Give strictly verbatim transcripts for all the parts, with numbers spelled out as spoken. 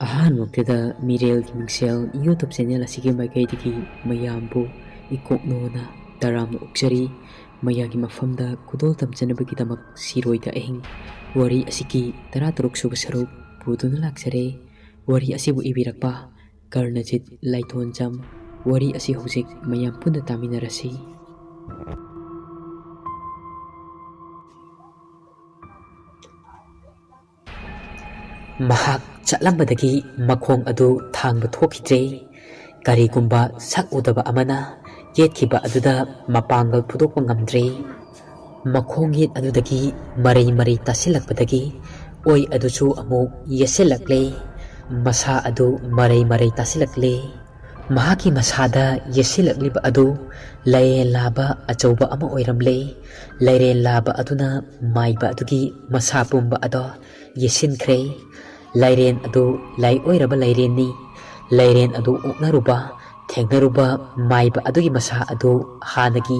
ꯑꯍꯥꯟꯕꯃꯛꯇꯗ ꯃꯤꯔꯦꯜꯒꯤ ꯃꯤꯡꯁꯦꯜ YouTube channel ꯑꯁꯤꯒꯤ ꯃꯥꯏꯀꯩꯗꯒꯤ ꯃꯌꯥꯝꯕꯨ ꯏꯀꯣꯛꯅꯣꯅ ꯇꯔꯥꯝꯅ ꯑꯣꯛꯆꯔꯤ꯫ ꯃꯌꯥꯝꯒꯤ ꯃꯐꯝꯗ ꯈꯨꯗꯣꯜ ꯇꯝꯖꯅꯕꯒꯤꯗꯃꯛ ꯁꯤꯔꯣꯏꯗ ꯑꯍꯤꯡ ꯋꯥꯔꯤ ꯑꯁꯤꯒꯤ ꯇꯔꯥꯇꯔꯨꯛ ꯁꯨꯕ ꯁꯔꯨꯛ ꯄꯨꯗꯨꯅ ꯂꯥꯛꯆꯔꯦ꯫ ꯋꯥꯔꯤ ꯑꯁꯤꯕꯨ ꯏꯕꯤꯔꯛꯄ ꯀꯔꯅꯖꯤꯠ ꯂꯥꯏꯊꯣꯟꯖꯝ꯫ ꯋꯥꯔꯤ ꯑꯁꯤ ꯍꯧꯖꯤꯛ ꯃꯌꯥꯝ ꯄꯨꯟꯅ ꯇꯥꯃꯤꯟꯅꯔꯁꯤ꯫ ꯃꯍꯥꯛ ꯆꯠꯂꯝꯕꯗꯒꯤ ꯃꯈꯣꯡ ꯑꯗꯨ ꯊꯥꯡꯕ ꯊꯣꯛꯈꯤꯗ꯭ꯔꯦ꯫ ꯀꯔꯤꯒꯨꯝꯕ ꯁꯛ ꯎꯗꯕ ꯑꯃꯅ ꯌꯦꯠꯈꯤꯕ ꯑꯗꯨꯗ ꯃꯄꯥꯡꯒꯜ ꯐꯨꯗꯣꯛꯄ ꯉꯝꯗ꯭ꯔꯦ꯫ ꯃꯈꯣꯡ ꯌꯦꯠ ꯑꯗꯨꯗꯒꯤ ꯃꯔꯩ ꯃꯔꯩ ꯇꯥꯁꯤꯜꯂꯛꯄꯗꯒꯤ ꯑꯣꯏ ꯑꯗꯨꯁꯨ ꯑꯃꯨꯛ ꯌꯦꯠꯁꯤꯜꯂꯛꯂꯦ꯫ ꯃꯁꯥ ꯑꯗꯨ ꯃꯔꯩ ꯃꯔꯩ ꯇꯥꯁꯤꯜꯂꯛꯂꯦ꯫ ꯃꯍꯥꯛꯀꯤ ꯃꯁꯥꯗ ꯌꯦꯠꯁꯤꯜꯂꯛꯂꯤꯕ ꯑꯗꯨ ꯂꯥꯏꯔꯦꯟ ꯂꯥꯕ ꯑꯆꯧꯕ ꯑꯃ ꯑꯣꯏꯔꯝꯂꯦ꯫ ꯂꯥꯏꯔꯦꯟ ꯂꯥꯕ ꯑꯗꯨꯅ ꯃꯥꯏꯕ ꯑꯗꯨꯒꯤ ꯃꯁꯥ ꯄꯨꯝꯕ ꯑꯗꯣ ꯌꯦꯠꯁꯤꯟꯈ꯭ꯔꯦ꯫ ꯂꯥꯏꯔꯦꯟ ꯑꯗꯨ ꯂꯥꯏ ꯑꯣꯏꯔꯕ ꯂꯥꯏꯔꯦꯟꯅꯤ꯫ ꯂꯥꯏꯔꯦꯟ ꯑꯗꯨ ꯑꯣꯛꯅꯔꯨꯕ, ꯊꯦꯡꯅꯔꯨꯕ ꯃꯥꯏꯕ ꯑꯗꯨꯒꯤ ꯃꯁꯥ ꯑꯗꯨ ꯍꯥꯟꯅꯒꯤ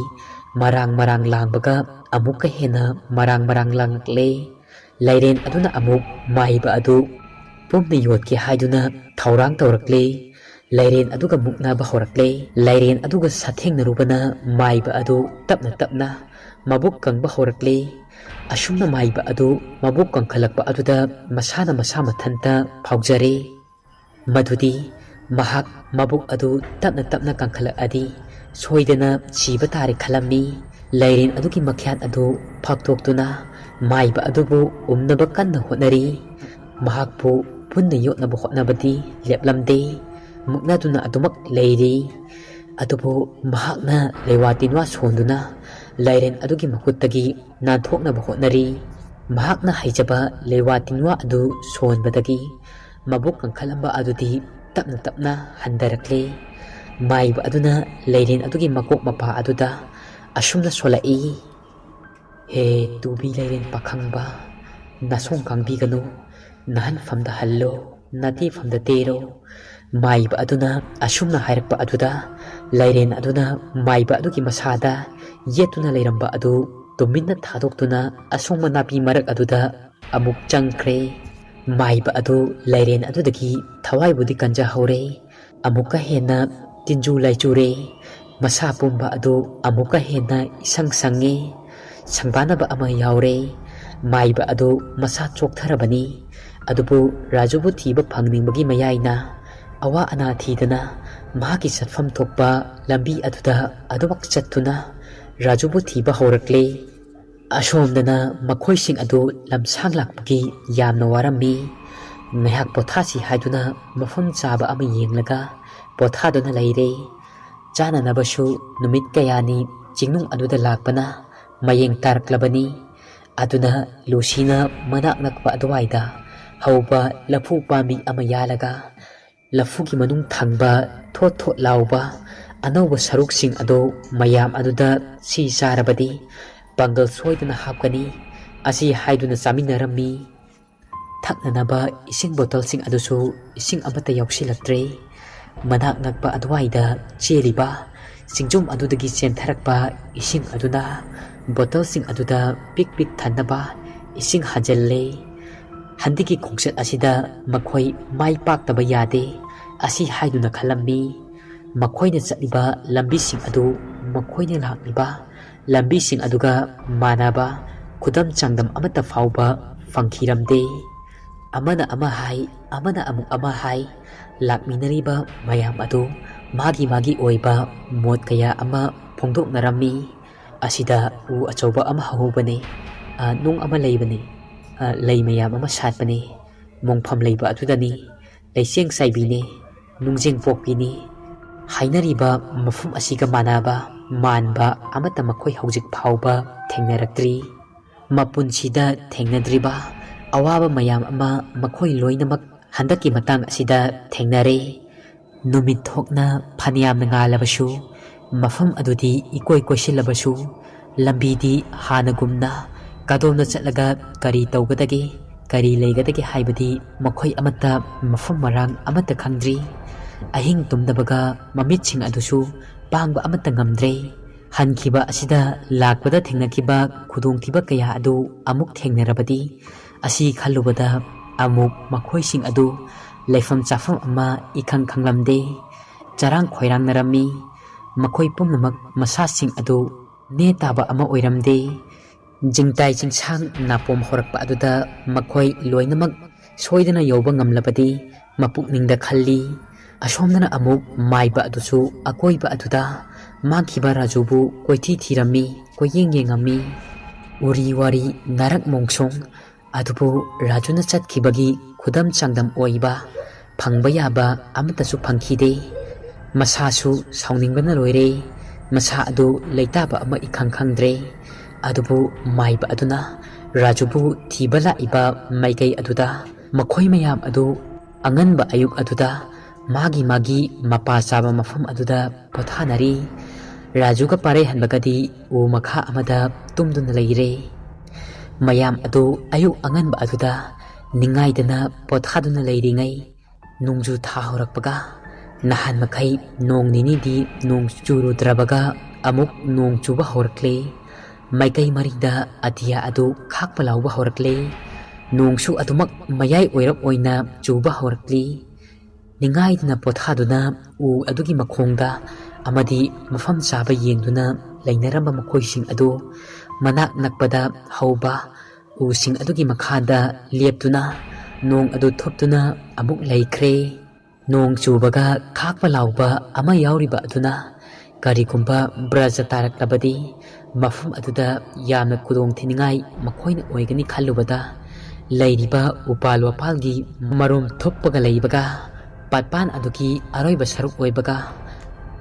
ꯃꯔꯥꯡ ꯃꯔꯥꯡ ꯂꯥꯡꯕꯒ ꯑꯃꯨꯛꯀ ꯍꯦꯟꯅ ꯃꯔꯥꯡ ꯃꯔꯥꯡ ꯂꯥꯡꯂꯛꯂꯦ꯫ ꯂꯥꯏꯔꯦꯟ ꯑꯗꯨꯅ ꯑꯃꯨꯛ ꯃꯥꯏꯕ ꯑꯗꯨ ꯄꯨꯝꯅ ꯌꯣꯠꯀꯦ ꯍꯥꯏꯗꯨꯅ ꯊꯧꯔꯥꯡ ꯇꯧꯔꯛꯂꯦ꯫ ꯂꯥꯏꯔꯦꯟ ꯑꯗꯨꯒ ꯃꯨꯛꯅꯕ ꯍꯧꯔꯛꯂꯦ꯫ ꯂꯥꯏꯔꯦꯟ ꯑꯗꯨꯒ ꯁꯥꯊꯦꯡꯅꯔꯨꯕꯅ ꯃꯥꯏꯕ ꯑꯗꯨ ꯇꯞꯅ ꯇꯞꯅ ꯃꯕꯨꯛ ꯀꯪꯕ ꯍꯧꯔꯛꯂꯦ꯫ ꯑꯁꯨꯝꯅ ꯃꯥꯏꯕ ꯑꯗꯨ ꯃꯕꯨꯛ ꯀꯪꯈꯠꯂꯛꯄ ꯑꯗꯨꯗ ꯃꯁꯥꯅ ꯃꯁꯥ ꯃꯊꯟꯇ ꯐꯥꯎꯖꯔꯦ꯫ ꯃꯗꯨꯗꯤ ꯃꯍꯥꯛ ꯃꯕꯨꯛ ꯑꯗꯨ ꯇꯞꯅ ꯇꯞꯅ ꯀꯪꯈꯠꯂꯛꯑꯗꯤ ꯁꯣꯏꯗꯅ ꯁꯤꯕ ꯇꯥꯔꯦ ꯈꯜꯂꯝꯃꯤ꯫ ꯂꯥꯏꯔꯦꯟ ꯑꯗꯨꯒꯤ ꯃꯈ꯭ꯌꯥꯠ ꯑꯗꯨ ꯐꯥꯛꯇꯣꯛꯇꯨꯅ ꯃꯥꯏꯕ ꯑꯗꯨꯕꯨ ꯎꯝꯅꯕ ꯀꯟꯅ ꯍꯣꯠꯅꯔꯤ꯫ ꯃꯍꯥꯛꯄꯨ ꯄꯨꯟꯅ ꯌꯣꯠꯅꯕ ꯍꯣꯠꯅꯕꯗꯤ ꯂꯦꯞꯂꯝꯗꯦ꯫ ꯃꯨꯛꯅꯗꯨꯅ ꯑꯗꯨꯃꯛ ꯂꯩꯔꯤ꯫ ꯑꯗꯨꯕꯨ ꯃꯍꯥꯛꯅ ꯂꯩꯋꯥ ꯇꯤꯟꯋꯥ ꯁꯣꯟꯗꯨꯅ ꯂꯥꯏꯔꯦꯟ ꯑꯗꯨꯒꯤ ꯃꯈꯨꯠꯇꯒꯤ ꯅꯥꯟꯊꯣꯛꯅꯕ ꯍꯣꯠꯅꯔꯤ꯫ ꯃꯍꯥꯛꯅ ꯍꯩꯖꯕ ꯂꯩꯋꯥ ꯇꯤꯟꯋꯥ ꯑꯗꯨ ꯁꯣꯟꯕꯗꯒꯤ ꯃꯕꯨꯛ ꯀꯪꯈꯠꯂꯝꯕ ꯑꯗꯨꯗꯤ ꯇꯞꯅ ꯇꯞꯅ ꯍꯟꯊꯔꯛꯂꯦ꯫ ꯃꯥꯏꯕ ꯑꯗꯨꯅ ꯂꯩꯔꯦꯟ ꯑꯗꯨꯒꯤ ꯃꯀꯣꯛ ꯃꯄꯥ ꯑꯗꯨꯗ ꯑꯁꯨꯝꯅ ꯁꯣꯜꯂꯛꯏ, "ꯍꯦ ꯇꯨꯕꯤ ꯂꯩꯔꯦꯟ ꯄꯥꯈꯪꯕ, ꯅꯁꯣꯡ ꯀꯥꯡꯕꯤꯒꯅꯨ, ꯅꯍꯟꯐꯝꯗ ꯍꯜꯂꯣ, ꯅꯇꯦꯐꯝꯗ ꯇꯦꯔꯣ꯫" ꯃꯥꯏꯕ ꯑꯗꯨꯅ ꯑꯁꯨꯝꯅ ꯍꯥꯏꯔꯛꯄ ꯑꯗꯨꯗ ꯂꯩꯔꯦꯟ ꯑꯗꯨꯅ ꯃꯥꯏꯕ ꯑꯗꯨꯒꯤ ꯃꯁꯥꯗ ꯌꯦꯠꯇꯨꯅ ꯂꯩꯔꯝꯕ ꯑꯗꯨ ꯇꯨꯃꯤꯟꯅ ꯊꯥꯗꯣꯛꯇꯨꯅ ꯑꯁꯣꯡꯕ ꯅꯥꯄꯤ ꯃꯔꯛ ꯑꯗꯨꯗ ꯑꯃꯨꯛ ꯆꯪꯈ꯭ꯔꯦ꯫ ꯃꯥꯏꯕ ꯑꯗꯨ ꯂꯥꯏꯔꯦꯟ ꯑꯗꯨꯗꯒꯤ ꯊꯋꯥꯏꯕꯨꯗꯤ ꯀꯟꯖꯍꯧꯔꯦ꯫ ꯑꯃꯨꯛꯀ ꯍꯦꯟꯅ ꯇꯤꯟꯖꯨ ꯂꯥꯏꯆꯨꯔꯦ꯫ ꯃꯁꯥ ꯄꯨꯝꯕ ꯑꯗꯨ ꯑꯃꯨꯛꯀ ꯍꯦꯟꯅ ꯏꯁꯪ ꯁꯪꯉꯦ꯫ ꯁꯪꯕꯥꯅꯕ ꯑꯃ ꯌꯥꯎꯔꯦ꯫ ꯃꯥꯏꯕ ꯑꯗꯨ ꯃꯁꯥ ꯆꯣꯛꯊꯔꯕꯅꯤ꯫ ꯑꯗꯨꯕꯨ ꯔꯥꯖꯨꯕꯨ ꯊꯤꯕ ꯐꯪꯅꯤꯡꯕꯒꯤ ꯃꯌꯥꯏꯅ ꯑꯋꯥ ꯑꯅꯥ ꯊꯤꯗꯅ ꯃꯍꯥꯛꯀꯤ ꯆꯠꯐꯝ ꯊꯣꯛꯄ ꯂꯝꯕꯤ ꯑꯗꯨꯗ ꯑꯗꯨꯃꯛ ꯆꯠꯇꯨꯅ ꯔꯥꯖꯨꯕꯨ ꯊꯤꯕ ꯍꯧꯔꯛꯂꯦ꯫ ꯑꯁꯣꯝꯗꯅ ꯃꯈꯣꯏꯁꯤꯡ ꯑꯗꯨ ꯂꯝꯁꯥꯡ ꯂꯥꯛꯄꯒꯤ ꯌꯥꯝꯅ ꯋꯥꯔꯝꯃꯤ꯫ ꯉꯥꯏꯍꯥꯛ ꯄꯣꯊꯥꯁꯤ ꯍꯥꯏꯗꯨꯅ ꯃꯐꯝ ꯆꯥꯕ ꯑꯃ ꯌꯦꯡꯂꯒ ꯄꯣꯊꯥꯗꯨꯅ ꯂꯩꯔꯦ꯫ ꯆꯥꯅꯅꯕꯁꯨ ꯅꯨꯃꯤꯠ ꯀꯌꯥꯅꯤ ꯆꯤꯡꯅꯨꯡ ꯑꯗꯨꯗ ꯂꯥꯛꯄꯅ ꯃꯌꯦꯡ ꯇꯥꯔꯛꯂꯕꯅꯤ꯫ ꯑꯗꯨꯅ ꯂꯨꯁꯤꯅ ꯃꯅꯥꯛ ꯅꯛꯄ ꯑꯗꯨꯋꯥꯏꯗ ꯍꯧꯕ ꯂꯐꯨ ꯄꯥꯝꯕꯤ ꯑꯃ ꯌꯥꯜꯂꯒ ꯂꯐꯨꯒꯤ ꯃꯅꯨꯡ ꯊꯪꯕ ꯊꯣꯠ ꯊꯣꯠ ꯂꯥꯎꯕ ꯑꯅꯧꯕ ꯁꯔꯨꯛꯁꯤꯡ ꯑꯗꯨ ꯃꯌꯥꯝ ꯑꯗꯨꯗ ꯁꯤ ꯆꯥꯔꯕꯗꯤ ꯄꯥꯡꯒꯜ ꯁꯣꯏꯗꯅ ꯍꯥꯞꯀꯅꯤ꯫ ꯑꯁꯤ ꯍꯥꯏꯗꯨꯅ ꯆꯥꯃꯤꯟꯅꯔꯝꯃꯤ꯫ ꯊꯛꯅꯅꯕ ꯏꯁꯤꯡ ꯕꯣꯇꯜꯁꯤꯡ ꯑꯗꯨꯁꯨ ꯏꯁꯤꯡ ꯑꯃꯠꯇ ꯌꯥꯎꯁꯤꯜꯂꯛꯇ꯭ꯔꯦ꯫ ꯃꯅꯥꯛ ꯅꯛꯄ ꯑꯗꯨꯋꯥꯏꯗ ꯆꯦꯜꯂꯤꯕ ꯆꯤꯡꯖꯨꯝ ꯑꯗꯨꯗꯒꯤ ꯆꯦꯟꯊꯔꯛꯄ ꯏꯁꯤꯡ ꯑꯗꯨꯅ ꯕꯣꯇꯜꯁꯤꯡ ꯑꯗꯨꯗ ꯄꯤꯛ ꯄꯤꯛ ꯊꯟꯅꯕ ꯏꯁꯤꯡ ꯍꯥꯟꯖꯤꯜꯂꯦ꯫ ꯍꯟꯗꯛꯀꯤ ꯈꯣꯡꯆꯠ ꯑꯁꯤꯗ ꯃꯈꯣꯏ ꯃꯥꯏ ꯄꯥꯛꯇꯕ ꯌꯥꯗꯦ꯫ ꯑꯁꯤ ꯍꯥꯏꯗꯨꯅ ꯈꯜꯂꯝꯃꯤ꯫ ꯃꯈꯣꯏꯅ ꯆꯠꯂꯤꯕ ꯂꯝꯕꯤꯁꯤꯡ ꯑꯗꯨ ꯃꯈꯣꯏꯅ ꯂꯥꯛꯂꯤꯕ ꯂꯝꯕꯤꯁꯤꯡ ꯑꯗꯨꯒ ꯃꯥꯟꯅꯕ ꯈꯨꯗꯝ ꯆꯥꯡꯗꯝ ꯑꯃꯠꯇ ꯐꯥꯎꯕ ꯐꯪꯈꯤꯔꯝꯗꯦ꯫ ꯑꯃꯅ ꯑꯃ ꯍꯥꯏ, ꯑꯃꯅ ꯑꯃꯨꯛ ꯑꯃ ꯍꯥꯏ꯫ ꯂꯥꯛꯃꯤꯟꯅꯔꯤꯕ ꯃꯌꯥꯝ ꯑꯗꯨ ꯃꯥꯒꯤ ꯃꯥꯒꯤ ꯑꯣꯏꯕ ꯃꯣꯠ ꯀꯌꯥ ꯑꯃ ꯐꯣꯡꯗꯣꯛꯅꯔꯝꯃꯤ꯫ ꯑꯁꯤꯗ ꯎ ꯑꯆꯧꯕ ꯑꯃ ꯍꯧꯍꯧꯕꯅꯤ꯫ ꯑ, ꯅꯨꯡ ꯑꯃ ꯂꯩꯕꯅꯤ꯫ ꯑ, ꯂꯩ ꯃꯌꯥꯝ ꯑꯃ ꯁꯥꯠꯄꯅꯤ꯫ ꯃꯣꯡꯐꯝ ꯂꯩꯕ ꯑꯗꯨꯗꯅꯤ꯫ ꯂꯩꯆꯦꯡ ꯆꯥꯏꯕꯤꯅꯤ, ꯅꯨꯡꯖꯦꯡ ꯄꯣꯛꯄꯤꯅꯤ꯫ ꯍꯥꯏꯅꯔꯤꯕ ꯃꯐꯝ ꯑꯁꯤꯒ ꯃꯥꯟꯅꯕ ꯃꯥꯟꯕ ꯑꯃꯠꯇ ꯃꯈꯣꯏ ꯍꯧꯖꯤꯛ ꯐꯥꯎꯕ ꯊꯦꯡꯅꯔꯛꯇ꯭ꯔꯤ꯫ ꯃꯄꯨꯟꯁꯤꯗ ꯊꯦꯡꯅꯗ꯭ꯔꯤꯕ ꯑꯋꯥꯕ ꯃꯌꯥꯝ ꯑꯃ ꯃꯈꯣꯏ ꯂꯣꯏꯅꯃꯛ ꯍꯟꯗꯛꯀꯤ ꯃꯇꯥꯡ ꯑꯁꯤꯗ ꯊꯦꯡꯅꯔꯦ꯫ ꯅꯨꯃꯤꯠ ꯊꯣꯛꯅ ꯐꯅꯌꯥꯝꯅ ꯉꯥꯜꯂꯕꯁꯨ, ꯃꯐꯝ ꯑꯗꯨꯗꯤ ꯏꯀꯣꯏ ꯀꯣꯏꯁꯤꯜꯂꯕꯁꯨ, ꯂꯝꯕꯤꯗꯤ ꯍꯥꯟꯅꯒꯨꯝꯅ ꯀꯗꯣꯝꯗ ꯆꯠꯂꯒ ꯀꯔꯤ ꯇꯧꯒꯗꯒꯦ, ꯀꯔꯤ ꯂꯩꯒꯗꯒꯦ ꯍꯥꯏꯕꯗꯤ ꯃꯈꯣꯏ ꯑꯃꯠꯇ ꯃꯐꯝ ꯃꯔꯥꯡ ꯑꯃꯠꯇ ꯈꯪꯗ꯭ꯔꯤ꯫ ꯑꯍꯤꯡ ꯇꯨꯝꯗꯕꯒ ꯃꯃꯤꯠꯁꯤꯡ ꯑꯗꯨꯁꯨ ꯄꯥꯡꯕ ꯑꯃꯠꯇ ꯉꯝꯗ꯭ꯔꯦ꯫ ꯍꯟꯈꯤꯕ ꯑꯁꯤꯗ ꯂꯥꯛꯄꯗ ꯊꯦꯡꯅꯈꯤꯕ ꯈꯨꯗꯣꯡꯊꯤꯕ ꯀꯌꯥ ꯑꯗꯨ ꯑꯃꯨꯛ ꯊꯦꯡꯅꯔꯕꯗꯤ, ꯑꯁꯤ ꯈꯜꯂꯨꯕꯗ ꯑꯃꯨꯛ ꯃꯈꯣꯏꯁꯤꯡ ꯑꯗꯨ ꯂꯩꯐꯝ ꯆꯥꯐꯝ ꯑꯃ ꯏꯈꯪ ꯈꯪꯂꯝꯗꯦ꯫ ꯆꯔꯥꯡ ꯈꯣꯏꯔꯥꯡꯅꯔꯝꯃꯤ꯫ ꯃꯈꯣꯏ ꯄꯨꯝꯅꯃꯛ ꯃꯁꯥꯁꯤꯡ ꯑꯗꯨ ꯅꯦ ꯇꯥꯕ ꯑꯃ ꯑꯣꯏꯔꯝꯗꯦ꯫ ꯖꯤꯡꯇꯥꯏ ꯆꯤꯡꯁꯥꯡ ꯅꯥꯄꯣꯝ ꯍꯧꯔꯛꯄ ꯑꯗꯨꯗ ꯃꯈꯣꯏ ꯂꯣꯏꯅꯃꯛ ꯁꯣꯏꯗꯅ ꯌꯧꯕ ꯉꯝꯂꯕꯗꯤ ꯃꯄꯨꯛꯅꯤꯡꯗ ꯈꯜꯂꯤ꯫ ꯑꯁꯣꯝꯗꯅ ꯑꯃꯨꯛ ꯃꯥꯏꯕ ꯑꯗꯨꯁꯨ ꯑꯀꯣꯏꯕ ꯑꯗꯨꯗ ꯃꯥꯡꯈꯤꯕ ꯔꯥꯖꯨꯕꯨ ꯀꯣꯏꯊꯤ ꯊꯤꯔꯝꯃꯤ, ꯀꯣꯏꯌꯦꯡ ꯌꯦꯡꯉꯝꯃꯤ꯫ ꯎꯔꯤ ꯋꯥꯔꯤ ꯅꯥꯔꯛ ꯃꯣꯡꯁꯣꯡ ꯑꯗꯨꯕꯨ ꯔꯥꯖꯨꯅ ꯆꯠꯈꯤꯕꯒꯤ ꯈꯨꯗꯝ ꯆꯥꯡꯗꯝ ꯑꯣꯏꯕ ꯐꯪꯕ ꯌꯥꯕ ꯑꯃꯠꯇꯁꯨ ꯐꯪꯈꯤꯗꯦ꯫ ꯃꯁꯥꯁꯨ ꯁꯥꯎꯅꯤꯡꯕꯅ ꯂꯣꯏꯔꯦ꯫ ꯃꯁꯥ ꯑꯗꯨ ꯂꯩꯇꯥꯕ ꯑꯃ ꯏꯈꯪ ꯈꯪꯗ꯭ꯔꯦ꯫ ꯑꯗꯨꯕꯨ ꯃꯥꯏꯕ ꯑꯗꯨꯅ ꯔꯥꯖꯨꯕꯨ ꯊꯤꯕ ꯂꯥꯛꯏꯕ ꯃꯥꯏꯀꯩ ꯑꯗꯨꯗ ꯃꯈꯣꯏ ꯃꯌꯥꯝ ꯑꯗꯨ ꯑꯉꯟꯕ ꯑꯌꯨꯛ ꯑꯗꯨꯗ ꯃꯥꯒꯤ ꯃꯥꯒꯤ ꯃꯄꯥ ꯆꯥꯕ ꯃꯐꯝ ꯑꯗꯨꯗ ꯄꯣꯊꯥꯅꯔꯤ꯫ ꯔꯥꯖꯨꯒ ꯄꯥꯔꯩꯍꯟꯕꯒꯗꯤ ꯎ ꯃꯈꯥ ꯑꯃꯗ ꯇꯨꯝꯗꯨꯅ ꯂꯩꯔꯦ꯫ ꯃꯌꯥꯝ ꯑꯗꯨ ꯑꯌꯨꯛ ꯑꯉꯟꯕ ꯑꯗꯨꯗ ꯅꯤꯡꯉꯥꯏꯗꯅ ꯄꯣꯊꯥꯗꯨꯅ ꯂꯩꯔꯤꯉꯩ ꯅꯣꯡꯖꯨ ꯊꯥ ꯍꯧꯔꯛꯄꯒ, ꯅꯍꯥꯟ ꯃꯈꯩ ꯅꯣꯡ ꯅꯤꯅꯤꯗꯤ ꯅꯣꯡ ꯆꯨꯔꯨꯗ꯭ꯔꯕꯒ ꯑꯃꯨꯛ ꯅꯣꯡ ꯆꯨꯕ ꯍꯧꯔꯛꯂꯦ꯫ ꯃꯥꯏꯀꯩ ꯃꯔꯤꯗ ꯑꯇꯤꯌꯥ ꯑꯗꯨ ꯈꯥꯛꯄ ꯂꯥꯎꯕ ꯍꯧꯔꯛꯂꯦ꯫ ꯅꯣꯡꯁꯨ ꯑꯗꯨꯃꯛ ꯃꯌꯥꯏ ꯑꯣꯏꯔꯞ ꯑꯣꯏꯅ ꯆꯨꯕ ꯍꯧꯔꯛꯂꯤ꯫ ꯅꯤꯡꯉꯥꯏꯗꯅ ꯄꯣꯊꯥꯗꯨꯅ ꯎ ꯑꯗꯨꯒꯤ ꯃꯈꯣꯡꯗ ꯑꯃꯗꯤ ꯃꯐꯝ ꯆꯥꯕ ꯌꯦꯡꯗꯨꯅ ꯂꯩꯅꯔꯝꯕ ꯃꯈꯣꯏꯁꯤꯡ ꯑꯗꯨ ꯃꯅꯥꯛ ꯅꯛꯄꯗ ꯍꯧꯕ ꯎꯁꯤꯡ ꯑꯗꯨꯒꯤ ꯃꯈꯥꯗ ꯂꯦꯞꯇꯨꯅ ꯅꯣꯡ ꯑꯗꯨ ꯊꯨꯞꯇꯨꯅ ꯑꯃꯨꯛ ꯂꯩꯈ꯭ꯔꯦ꯫ ꯅꯣꯡ ꯆꯨꯕꯒ ꯈꯥꯛꯄ ꯂꯥꯎꯕ ꯑꯃ ꯌꯥꯎꯔꯤꯕ ꯑꯗꯨꯅ ꯀꯔꯤꯒꯨꯝꯕ ꯕ꯭ꯔꯖ ꯇꯥꯔꯛꯂꯕꯗꯤ ꯃꯐꯝ ꯑꯗꯨꯗ ꯌꯥꯝꯅ ꯈꯨꯗꯣꯡ ꯊꯤꯅꯤꯡꯉꯥꯏ ꯃꯈꯣꯏꯅ ꯑꯣꯏꯒꯅꯤ ꯈꯜꯂꯨꯕꯗ, ꯂꯩꯔꯤꯕ ꯎꯄꯥꯜ ꯋꯥꯄꯥꯜꯒꯤ ꯃꯔꯨꯝ ꯊꯨꯞꯄꯒ ꯂꯩꯕꯒ, ꯄꯥꯠꯄꯥꯟ ꯑꯗꯨꯒꯤ ꯑꯔꯣꯏꯕ ꯁꯔꯨꯛ ꯑꯣꯏꯕꯒ,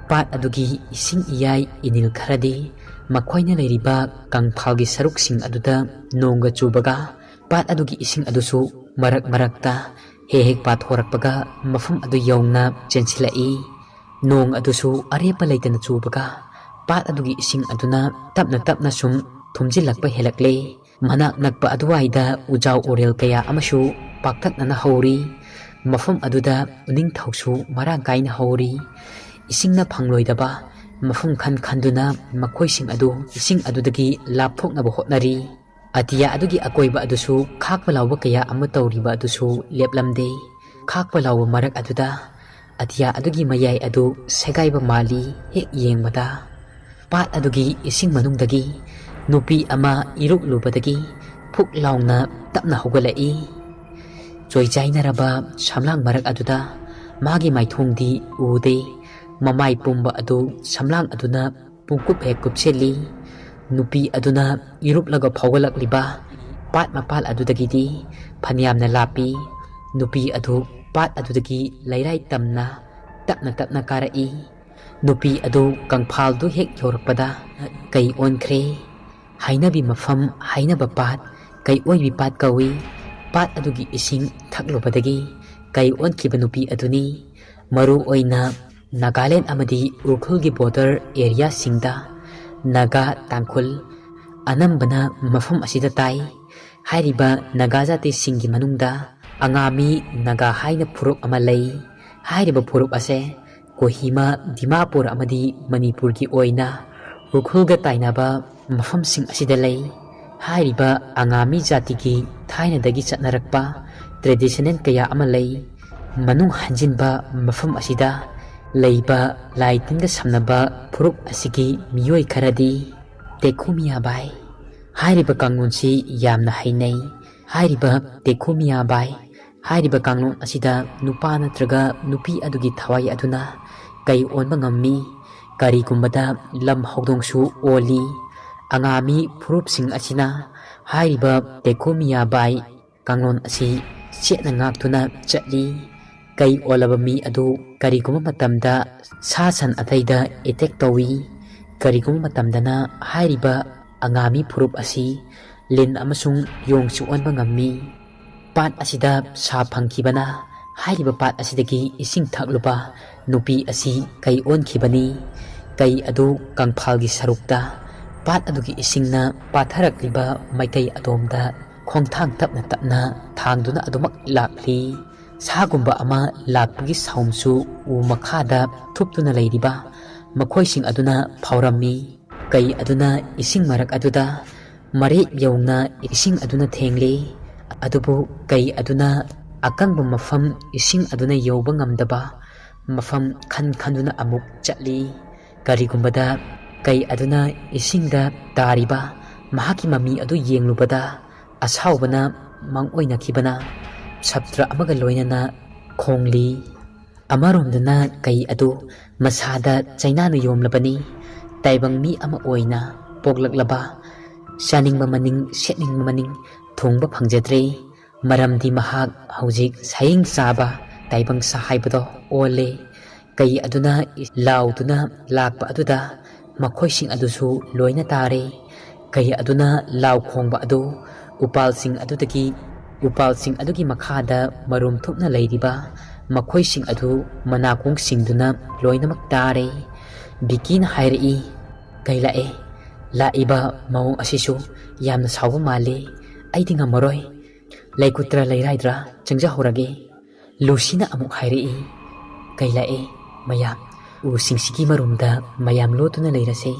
ꯄꯥꯠ ꯑꯗꯨꯒꯤ ꯏꯁꯤꯡ ꯏꯌꯥꯏ ꯏꯅꯤꯜ ꯈꯔꯗꯤ ꯃꯈꯣꯏꯅ ꯂꯩꯔꯤꯕ ꯀꯪꯐꯥꯜꯒꯤ ꯁꯔꯨꯛꯁꯤꯡ ꯑꯗꯨꯗ ꯅꯣꯡꯒ ꯆꯨꯕꯒ, ꯄꯥꯠ ꯑꯗꯨꯒꯤ ꯏꯁꯤꯡ ꯑꯗꯨꯁꯨ ꯃꯔꯛ ꯃꯔꯛꯇ ꯍꯦꯛ ꯍꯦꯛ ꯄꯥꯊꯣꯔꯛꯄꯒ ꯃꯐꯝ ꯑꯗꯨ ꯌꯧꯅ ꯆꯦꯟꯁꯤꯜꯂꯛꯏ꯫ ꯅꯣꯡ ꯑꯗꯨꯁꯨ ꯑꯔꯦꯞꯄ ꯂꯩꯇꯅ ꯆꯨꯕꯒ ꯄꯥꯠ ꯑꯗꯨꯒꯤ ꯏꯁꯤꯡ ꯑꯗꯨꯅ ꯇꯞꯅ ꯇꯞꯅ ꯁꯨꯝ ꯊꯨꯝꯖꯤꯜꯂꯛꯄ ꯍꯦꯜꯂꯛꯂꯦ꯫ ꯃꯅꯥꯛ ꯅꯛꯄ ꯑꯗꯨꯋꯥꯏꯗ ꯎꯖꯥꯎ ꯎꯔꯦꯜ ꯀꯌꯥ ꯑꯃꯁꯨ ꯄꯥꯛꯇꯛꯅꯅ ꯍꯧꯔꯤ꯫ ꯃꯐꯝ ꯑꯗꯨꯗ ꯎꯅꯤꯡꯊꯧꯁꯨ ꯃꯔꯥꯡ ꯀꯥꯏꯅ ꯍꯧꯔꯤ꯫ ꯏꯁꯤꯡꯅ ꯐꯪꯂꯣꯏꯗꯕ ꯃꯐꯝ ꯈꯟ ꯈꯟꯗꯨꯅ ꯃꯈꯣꯏꯁꯤꯡ ꯑꯗꯨ ꯏꯁꯤꯡ ꯑꯗꯨꯗꯒꯤ ꯂꯥꯞꯊꯣꯛꯅꯕ ꯍꯣꯠꯅꯔꯤ꯫ ꯑꯇꯤꯌꯥ ꯑꯗꯨꯒꯤ ꯑꯀꯣꯏꯕ ꯑꯗꯨꯁꯨ ꯈꯥꯛꯄ ꯂꯥꯎꯕ ꯀꯌꯥ ꯑꯃ ꯇꯧꯔꯤꯕ ꯑꯗꯨꯁꯨ ꯂꯦꯞꯂꯝꯗꯦ꯫ ꯈꯥꯛꯄ ꯂꯥꯎꯕ ꯃꯔꯛ ꯑꯗꯨꯗ ꯑꯇꯤꯌꯥ ꯑꯗꯨꯒꯤ ꯃꯌꯥꯏ ꯑꯗꯨ ꯁꯦꯒꯥꯏꯕ ꯃꯥꯜꯂꯤ꯫ ꯍꯦꯛ ꯌꯦꯡꯕꯗ ꯄꯥꯠ ꯑꯗꯨꯒꯤ ꯏꯁꯤꯡ ꯃꯅꯨꯡꯗꯒꯤ ꯅꯨꯄꯤ ꯑꯃ ꯏꯔꯨꯛꯂꯨꯕꯗꯒꯤ ꯐꯨꯛ ꯂꯥꯎꯅ ꯇꯞꯅ ꯍꯧꯒꯠꯂꯛꯏ꯫ ꯆꯣꯏꯆꯥꯏꯅꯔꯕ ꯁꯝꯂꯥꯡ ꯃꯔꯛ ꯑꯗꯨꯗ ꯃꯥꯒꯤ ꯃꯥꯏꯊꯣꯡꯗꯤ ꯎꯗꯦ꯫ ꯃꯃꯥꯏ ꯄꯨꯝꯕ ꯑꯗꯨ ꯁꯝꯂꯥꯡ ꯑꯗꯨꯅ ꯄꯨꯡꯀꯨꯞ ꯍꯦꯛ ꯀꯨꯞꯁꯤꯜꯂꯤ꯫ ꯅꯨꯄꯤ ꯑꯗꯨꯅ ꯏꯔꯨꯞꯂꯒ ꯐꯥꯎꯒꯠꯂꯛꯂꯤꯕ ꯄꯥꯠ ꯃꯄꯥꯜ ꯑꯗꯨꯗꯒꯤꯗꯤ ꯐꯅꯌꯥꯝꯅ ꯂꯥꯞꯄꯤ꯫ ꯅꯨꯄꯤ ꯑꯗꯨ ꯄꯥꯠ ꯑꯗꯨꯗꯒꯤ ꯂꯩꯔꯥꯏ ꯇꯝꯅ ꯇꯞꯅ ꯇꯞꯅ ꯀꯥꯔꯛꯏ꯫ ꯅꯨꯄꯤ ꯑꯗꯨ ꯀꯪꯐꯥꯜꯗꯨ ꯍꯦꯛ ꯌꯧꯔꯛꯄꯗ ꯀꯩ ꯑꯣꯟꯈ꯭ꯔꯦ꯫ ꯍꯥꯏꯅꯕꯤ ꯃꯐꯝ, ꯍꯥꯏꯅꯕ ꯄꯥꯠ, ꯀꯩ ꯑꯣꯏꯕꯤ ꯄꯥꯠ ꯀꯧꯏ꯫ ꯄꯥꯠ ꯑꯗꯨꯒꯤ ꯏꯁꯤꯡ ꯊꯛꯂꯨꯕꯗꯒꯤ ꯀꯩ ꯑꯣꯟꯈꯤꯕ ꯅꯨꯄꯤ ꯑꯗꯨꯅꯤ꯫ ꯃꯔꯨ ꯑꯣꯏꯅ ꯅꯥꯒꯥꯂꯦꯟ ꯑꯃꯗꯤ ꯎꯈ꯭ꯔꯨꯜꯒꯤ ꯕꯣꯔꯗꯔ ꯑꯦꯔꯤꯌꯥꯁꯤꯡꯗ ꯅꯥꯒꯥ, ꯇꯥꯡꯈꯨꯜ ꯑꯅꯝꯕꯅ ꯃꯐꯝ ꯑꯁꯤꯗ ꯇꯥꯏ꯫ ꯍꯥꯏꯔꯤꯕ ꯅꯥꯒꯥ ꯖꯥꯇꯤꯁꯤꯡꯒꯤ ꯃꯅꯨꯡꯗ ꯑꯉꯥꯃꯤ ꯅꯥꯒꯥ ꯍꯥꯏꯅ ꯐꯨꯔꯨꯞ ꯑꯃ ꯂꯩ꯫ ꯍꯥꯏꯔꯤꯕ ꯐꯨꯔꯨꯞ ꯑꯁꯦ ꯀꯣꯍꯤꯃꯥ, ꯗꯤꯃꯥꯄꯨꯔ ꯑꯃꯗꯤ ꯃꯅꯤꯄꯨꯔꯒꯤ ꯑꯣꯏꯅ ꯎꯈ꯭ꯔꯨꯜꯒ ꯇꯥꯏꯅꯕ ꯃꯐꯝꯁꯤꯡ ꯑꯁꯤꯗ ꯂꯩ꯫ ꯍꯥꯏꯔꯤꯕ ꯑꯉꯥꯃꯤ ꯖꯥꯇꯤꯒꯤ ꯊꯥꯏꯅꯗꯒꯤ ꯆꯠꯅꯔꯛꯄ ꯇ꯭ꯔꯦꯗꯤꯁꯅꯦꯜ ꯀꯌꯥ ꯑꯃ ꯂꯩ꯫ ꯃꯅꯨꯡ ꯍꯟꯖꯤꯟꯕ ꯃꯐꯝ ꯑꯁꯤꯗ ꯂꯩꯕ ꯂꯥꯏ ꯇꯤꯟꯒ ꯁꯝꯅꯕ ꯐꯨꯔꯨꯞ ꯑꯁꯤꯒꯤ ꯃꯤꯑꯣꯏ ꯈꯔꯗꯤ ꯇꯦꯈꯨꯃꯤꯌꯥꯕꯥꯏ ꯍꯥꯏꯔꯤꯕ ꯀꯥꯡꯂꯣꯟꯁꯤ ꯌꯥꯝꯅ ꯍꯩꯅꯩ꯫ ꯍꯥꯏꯔꯤꯕ ꯇꯦꯈꯨꯃꯤꯌꯥꯕꯥꯏ ꯍꯥꯏꯔꯤꯕ ꯀꯥꯡꯂꯣꯟ ꯑꯁꯤꯗ ꯅꯨꯄꯥ ꯅꯠꯇ꯭ꯔꯒ ꯅꯨꯄꯤ ꯑꯗꯨꯒꯤ ꯊꯋꯥꯏ ꯑꯗꯨꯅ ꯀꯩ ꯑꯣꯟꯕ ꯉꯝꯃꯤ꯫ ꯀꯔꯤꯒꯨꯝꯕꯗ ꯂꯝ ꯍꯧꯗꯣꯡꯁꯨ ꯑꯣꯜꯂꯤ꯫ ꯑꯉꯥꯃꯤ ꯐꯨꯔꯨꯞꯁꯤꯡ ꯑꯁꯤꯅ ꯍꯥꯏꯔꯤꯕ ꯇꯦꯈꯨꯃꯤꯌꯥꯕꯥꯏ ꯀꯥꯡꯂꯣꯟ ꯑꯁꯤ ꯆꯦꯠꯅ ꯉꯥꯛꯇꯨꯅ ꯆꯠꯂꯤ꯫ ꯀꯩ ꯑꯣꯜꯂꯕ ꯃꯤ ꯑꯗꯨ ꯀꯔꯤꯒꯨꯝꯕ ꯃꯇꯝꯗ ꯁꯥ ꯁꯟ ꯑꯇꯩꯗ ꯑꯦꯇꯦꯛ ꯇꯧꯏ꯫ ꯀꯔꯤꯒꯨꯝꯕ ꯃꯇꯝꯗꯅ ꯍꯥꯏꯔꯤꯕ ꯑꯉꯥꯃꯤ ꯐꯨꯔꯨꯞ ꯑꯁꯤ ꯂꯤꯟ ꯑꯃꯁꯨꯡ ꯌꯣꯡꯁꯨ ꯑꯣꯟꯕ ꯉꯝꯃꯤ꯫ ꯄꯥꯠ ꯑꯁꯤꯗ ꯁꯥ ꯐꯪꯈꯤꯕꯅ ꯍꯥꯏꯔꯤꯕ ꯄꯥꯠ ꯑꯁꯤꯗꯒꯤ ꯏꯁꯤꯡ ꯊꯛꯂꯨꯕ ꯅꯨꯄꯤ ꯑꯁꯤ ꯀꯩ ꯑꯣꯟꯈꯤꯕꯅꯤ꯫ ꯀꯩ ꯑꯗꯨ ꯀꯪꯐꯥꯜꯒꯤ ꯁꯔꯨꯛꯇ ꯄꯥꯠ ꯑꯗꯨꯒꯤ ꯏꯁꯤꯡꯅ ꯄꯥꯊꯔꯛꯂꯤꯕ ꯃꯥꯏꯀꯩ ꯑꯗꯣꯝꯗ ꯈꯣꯡꯊꯥꯡ ꯇꯞꯅ ꯇꯞꯅ ꯊꯥꯡꯗꯨꯅ ꯑꯗꯨꯃꯛ ꯂꯥꯛꯂꯤ꯫ ꯁꯥꯒꯨꯝꯕ ꯑꯃ ꯂꯥꯛꯄꯒꯤ ꯁꯥꯎꯝꯁꯨ ꯎ ꯃꯈꯥꯗ ꯊꯨꯞꯇꯨꯅ ꯂꯩꯔꯤꯕ ꯃꯈꯣꯏꯁꯤꯡ ꯑꯗꯨꯅ ꯐꯥꯎꯔꯝꯃꯤ꯫ ꯀꯩ ꯑꯗꯨꯅ ꯏꯁꯤꯡ ꯃꯔꯛ ꯑꯗꯨꯗ ꯃꯔꯦꯛ ꯌꯧꯅ ꯏꯁꯤꯡ ꯑꯗꯨꯅ ꯊꯦꯡꯂꯤ꯫ ꯑꯗꯨꯕꯨ ꯀꯩ ꯑꯗꯨꯅ ꯑꯀꯪꯕ ꯃꯐꯝ, ꯏꯁꯤꯡ ꯑꯗꯨꯅ ꯌꯧꯕ ꯉꯝꯗꯕ ꯃꯐꯝ ꯈꯟ ꯈꯟꯗꯨꯅ ꯑꯃꯨꯛ ꯆꯠꯂꯤ꯫ ꯀꯔꯤꯒꯨꯝꯕꯗ ꯀꯩ ꯑꯗꯨꯅ ꯏꯁꯤꯡꯗ ꯇꯥꯔꯤꯕ ꯃꯍꯥꯛꯀꯤ ꯃꯃꯤ ꯑꯗꯨ ꯌꯦꯡꯂꯨꯕꯗ, ꯑꯁꯥꯎꯕꯅ ꯃꯪ ꯑꯣꯏꯅꯈꯤꯕꯅ ꯁꯥꯇ꯭ꯔ ꯑꯃꯒ ꯂꯣꯏꯅꯅ ꯈꯣꯡꯂꯤ꯫ ꯑꯃꯔꯣꯝꯗꯅ ꯀꯩ ꯑꯗꯨ ꯃꯁꯥꯗ ꯆꯩꯅꯥꯅ ꯌꯣꯝꯂꯕꯅꯤ꯫ ꯇꯥꯏꯕꯪ ꯃꯤ ꯑꯃ ꯑꯣꯏꯅ ꯄꯣꯛꯂꯛꯂꯕ, ꯆꯥꯅꯤꯡꯕ ꯃꯅꯤꯡ, ꯁꯦꯠꯅꯤꯡꯕ ꯃꯅꯤꯡ ꯊꯨꯡꯕ ꯐꯪꯖꯗ꯭ꯔꯦ꯫ ꯃꯔꯝꯗꯤ ꯃꯍꯥꯛ ꯍꯧꯖꯤꯛ ꯁꯥꯌꯦꯡ ꯆꯥꯕ ꯇꯥꯏꯕꯪ ꯁꯥ ꯍꯥꯏꯕꯗꯣ ꯑꯣꯜꯂꯦ꯫ ꯀꯩ ꯑꯗꯨꯅ ꯂꯥꯎꯗꯨꯅ ꯂꯥꯛꯄ ꯑꯗꯨꯗ ꯃꯈꯣꯏꯁꯤꯡ ꯑꯗꯨꯁꯨ ꯂꯣꯏꯅ ꯇꯥꯔꯦ꯫ ꯀꯩ ꯑꯗꯨꯅ ꯂꯥꯎ ꯈꯣꯡꯕ ꯑꯗꯨ ꯎꯄꯥꯜꯁꯤꯡ ꯑꯗꯨꯗꯒꯤ, ꯎꯄꯥꯜꯁꯤꯡ ꯑꯗꯨꯒꯤ ꯃꯈꯥꯗ ꯃꯔꯨꯝ ꯊꯨꯞꯅ ꯂꯩꯔꯤꯕ ꯃꯈꯣꯏꯁꯤꯡ ꯑꯗꯨ ꯃꯅꯥꯀꯣꯡ ꯁꯤꯡꯗꯨꯅ ꯂꯣꯏꯅꯃꯛ ꯇꯥꯔꯦ꯫ ꯕꯤꯀꯤꯅ ꯍꯥꯏꯔꯛꯏ, "ꯀꯩ ꯂꯥꯛꯑꯦ? ꯂꯥꯛꯏꯕ ꯃꯑꯣꯡ ꯑꯁꯤꯁꯨ ꯌꯥꯝꯅ ꯁꯥꯎꯕ ꯃꯥꯜꯂꯤ꯫ ꯑꯩꯗꯤ ꯉꯝꯃꯔꯣꯏ꯫ ꯂꯩꯀꯨꯠꯇ꯭ꯔꯥ ꯂꯩꯔꯥꯏꯗ꯭ꯔꯥ ꯆꯪꯖꯍꯧꯔꯒꯦ꯫" ꯂꯨꯁꯤꯅ ꯑꯃꯨꯛ ꯍꯥꯏꯔꯛꯏ, "ꯀꯩ ꯂꯥꯛꯑꯦ ꯃꯌꯥꯝ? ꯎꯁꯤꯡꯁꯤꯒꯤ ꯃꯔꯨꯝꯗ ꯃꯌꯥꯝ ꯂꯣꯠꯇꯨꯅ ꯂꯩꯔꯁꯦ꯫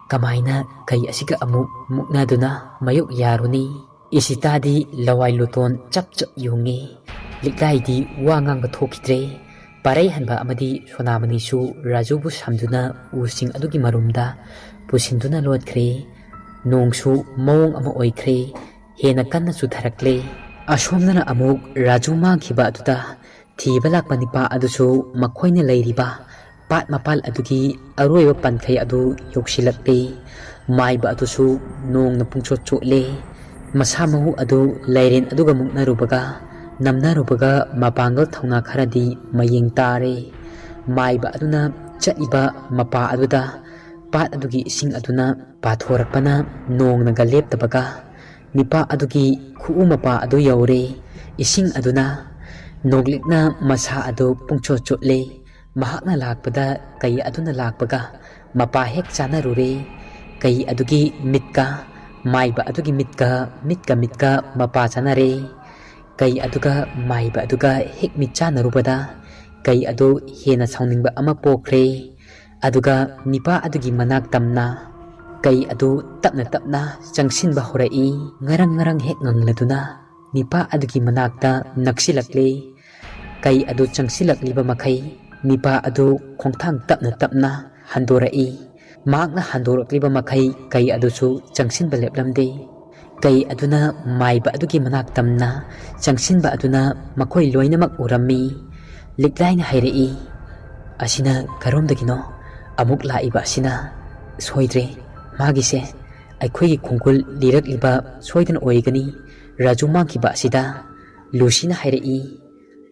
ꯀꯃꯥꯏꯅ ꯀꯩ ꯑꯁꯤꯒ ꯑꯃꯨꯛ ꯃꯨꯛꯅꯗꯨꯅ ꯃꯥꯌꯣꯛ ꯌꯥꯔꯨꯅꯤ?" ꯏꯁꯤꯇꯥꯗꯤ ꯂꯋꯥꯏ ꯂꯨꯇꯣꯟ ꯆꯞ ꯆꯞ ꯌꯨꯡꯉꯤ꯫ ꯂꯤꯛꯂꯥꯏꯗꯤ ꯋꯥ ꯉꯥꯡꯕ ꯊꯣꯛꯈꯤꯗ꯭ꯔꯦ꯫ ꯄꯥꯔꯩ ꯍꯟꯕ ꯑꯃꯗꯤ ꯁꯣꯅꯥꯃꯅꯤꯁꯨ ꯔꯥꯖꯨꯕꯨ ꯁꯝꯗꯨꯅ ꯎꯁꯤꯡ ꯑꯗꯨꯒꯤ ꯃꯔꯨꯝꯗ ꯄꯨꯁꯤꯟꯗꯨꯅ ꯂꯣꯠꯈ꯭ꯔꯦ꯫ ꯅꯣꯡꯁꯨ ꯃꯑꯣꯡ ꯑꯃ ꯑꯣꯏꯈ꯭ꯔꯦ꯫ ꯍꯦꯟꯅ ꯀꯟꯅ ꯆꯨꯊꯔꯛꯂꯦ꯫ ꯑꯁꯣꯝꯗꯅ ꯑꯃꯨꯛ ꯔꯥꯖꯨ ꯃꯥꯡꯈꯤꯕ ꯑꯗꯨꯗ ꯊꯤꯕ ꯂꯥꯛꯄ ꯅꯤꯄꯥ ꯑꯗꯨꯁꯨ ꯃꯈꯣꯏꯅ ꯂꯩꯔꯤꯕ ꯄꯥꯠ ꯃꯄꯥꯜ ꯑꯗꯨꯒꯤ ꯑꯔꯣꯏꯕ ꯄꯟꯈꯩ ꯑꯗꯨ ꯌꯧꯁꯤꯜꯂꯛꯂꯦ꯫ ꯃꯥꯏꯕ ꯑꯗꯨꯁꯨ ꯅꯣꯡꯅ ꯄꯨꯡꯆꯣꯠ ꯆꯣꯠꯂꯦ꯫ ꯃꯁꯥ ꯃꯎ ꯑꯗꯨ ꯂꯩꯔꯦꯟ ꯑꯗꯨꯒ ꯃꯨꯛꯅꯔꯨꯕꯒ, ꯅꯝꯅꯔꯨꯕꯒ ꯃꯄꯥꯡꯒꯜ ꯊꯧꯅꯥ ꯈꯔꯗꯤ ꯃꯌꯦꯡ ꯇꯥꯔꯦ꯫ ꯃꯥꯏꯕ ꯑꯗꯨꯅ ꯆꯠꯂꯤꯕ ꯃꯄꯥ ꯑꯗꯨꯗ ꯄꯥꯠ ꯑꯗꯨꯒꯤ ꯏꯁꯤꯡ ꯑꯗꯨꯅ ꯄꯥꯊꯣꯔꯛꯄꯅ ꯅꯣꯡꯅꯒ ꯂꯦꯞꯇꯕꯒ, ꯅꯤꯄꯥ ꯑꯗꯨꯒꯤ ꯈꯨꯎ ꯃꯄꯥ ꯑꯗꯨ ꯌꯧꯔꯦ꯫ ꯏꯁꯤꯡ ꯑꯗꯨꯅ ꯅꯣꯡꯂꯤꯛꯅ ꯃꯁꯥ ꯑꯗꯨ ꯄꯨꯡꯆꯣꯠ ꯆꯣꯠꯂꯦ꯫ ꯃꯍꯥꯛꯅ ꯂꯥꯛꯄꯗ ꯀꯩ ꯑꯗꯨꯅ ꯂꯥꯛꯄꯒ ꯃꯄꯥ ꯍꯦꯛ ꯆꯥꯅꯔꯨꯔꯦ꯫ ꯀꯩ ꯑꯗꯨꯒꯤ ꯃꯤꯠꯀ ꯃꯥꯏꯕ ꯑꯗꯨꯒꯤ ꯃꯤꯠꯀ, ꯃꯤꯠꯀ ꯃꯤꯠꯀ ꯃꯄꯥ ꯆꯥꯅꯔꯦ꯫ ꯀꯩ ꯑꯗꯨꯒ ꯃꯥꯏꯕ ꯑꯗꯨꯒ ꯍꯦꯛ ꯃꯤꯠ ꯆꯥꯅꯔꯨꯕꯗ ꯀꯩ ꯑꯗꯨ ꯍꯦꯟꯅ ꯁꯥꯎꯅꯤꯡꯕ ꯑꯃ ꯄꯣꯛꯈ꯭ꯔꯦ꯫ ꯑꯗꯨꯒ ꯅꯤꯄꯥ ꯑꯗꯨꯒꯤ ꯃꯅꯥꯛ ꯇꯝꯅ, ꯀꯩ ꯑꯗꯨ ꯇꯞꯅ ꯇꯞꯅ ꯆꯪꯁꯤꯟꯕ ꯍꯧꯔꯛꯏ꯫ ꯉꯔꯪ ꯉꯔꯪ ꯍꯦꯛ ꯉꯪꯂꯗꯨꯅ ꯃꯤꯄꯥ ꯑꯗꯨꯒꯤ ꯃꯅꯥꯛꯇ ꯅꯛꯁꯤꯜꯂꯛꯂꯦ꯫ ꯀꯩ ꯑꯗꯨ ꯆꯪꯁꯤꯜꯂꯛꯂꯤꯕ ꯃꯈꯩ ꯃꯤꯄꯥ ꯑꯗꯨ ꯈꯣꯡꯊꯥꯡ ꯇꯞꯅ ꯇꯞꯅ ꯍꯟꯗꯣꯔꯛꯏ꯫ ꯃꯍꯥꯛꯅ ꯍꯟꯗꯣꯔꯛꯂꯤꯕ ꯃꯈꯩ ꯀꯩ ꯑꯗꯨꯁꯨ ꯆꯪꯁꯤꯟꯕ ꯂꯦꯞꯂꯝꯗꯦ꯫ ꯀꯩ ꯑꯗꯨꯅ ꯃꯥꯏꯕ ꯑꯗꯨꯒꯤ ꯃꯅꯥꯛ ꯇꯝꯅ ꯆꯪꯁꯤꯟꯕ ꯑꯗꯨꯅ ꯃꯈꯣꯏ ꯂꯣꯏꯅꯃꯛ ꯎꯔꯝꯃꯤ꯫ ꯂꯤꯛꯂꯥꯏꯅ ꯍꯥꯏꯔꯛꯏ, "ꯑꯁꯤꯅ ꯀꯔꯣꯝꯗꯒꯤꯅꯣ ꯑꯃꯨꯛ ꯂꯥꯛꯏꯕ ꯑꯁꯤꯅ? ꯁꯣꯏꯗ꯭ꯔꯦ, ꯃꯥꯒꯤꯁꯦ ꯑꯩꯈꯣꯏꯒꯤ ꯈꯣꯡꯒꯨꯜ ꯂꯤꯔꯛꯂꯤꯕ ꯁꯣꯏꯗꯅ ꯑꯣꯏꯒꯅꯤ꯫ ꯔꯥꯖꯨ ꯃꯥꯡꯈꯤꯕ ꯑꯁꯤꯗ", ꯂꯨꯁꯤꯅ ꯍꯥꯏꯔꯛꯏ꯫